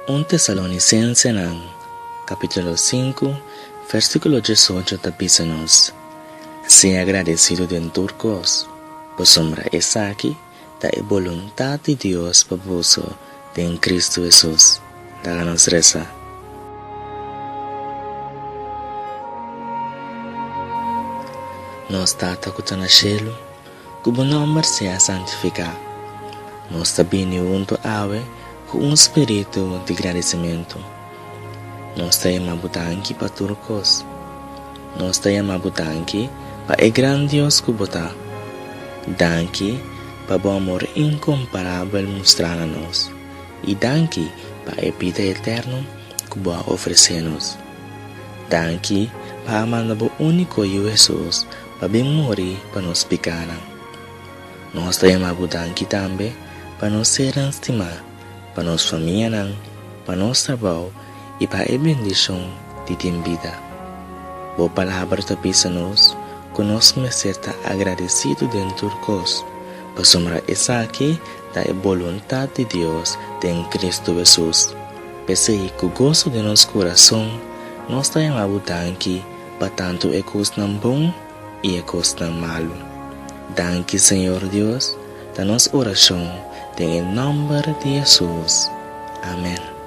Un Tesalonicensenan capítulo 5 versículo 18 ta bisa nos, Sea agradecido den tur cos, pasobra esaki ta e boluntad di Dios pa boso den Cristo Jesus. Laga nos resa. Nos Tata ku ta na shelu, ku bo nòmber sea santifiká. Nos ta bini huntu awe ku un spiritu di gradisimentu. Nos ta yama bo danki pa tur kos. Nos ta yama bo danki pa e gran Dios ku bo ta. Danki pa bo amor inkomparabel mustrá na nos. I danki pa e bida eterno ku bo a ofresé nos. Danki pa a manda bo úniko Yu Hesus pa bin muri pa nos pikánan. Nos ta yama bo danki tambe pa nos sernan stimá, pa nos famianan, pa nos trabou i pa e bendishon di tin bida. Bo Palabra ta bisa nos ku nos mester ta agradesido den tur kos, pasobra esaki ta e boluntat di Dios den Kristu Hesus. P'esei, ku goso den nos kurason, nos ta yama bo danki pa tantu e kosnan bon i e kosnan malu. Danki, Señor Dios, ta nos orashon den e nòmber di Hesus. Amèn.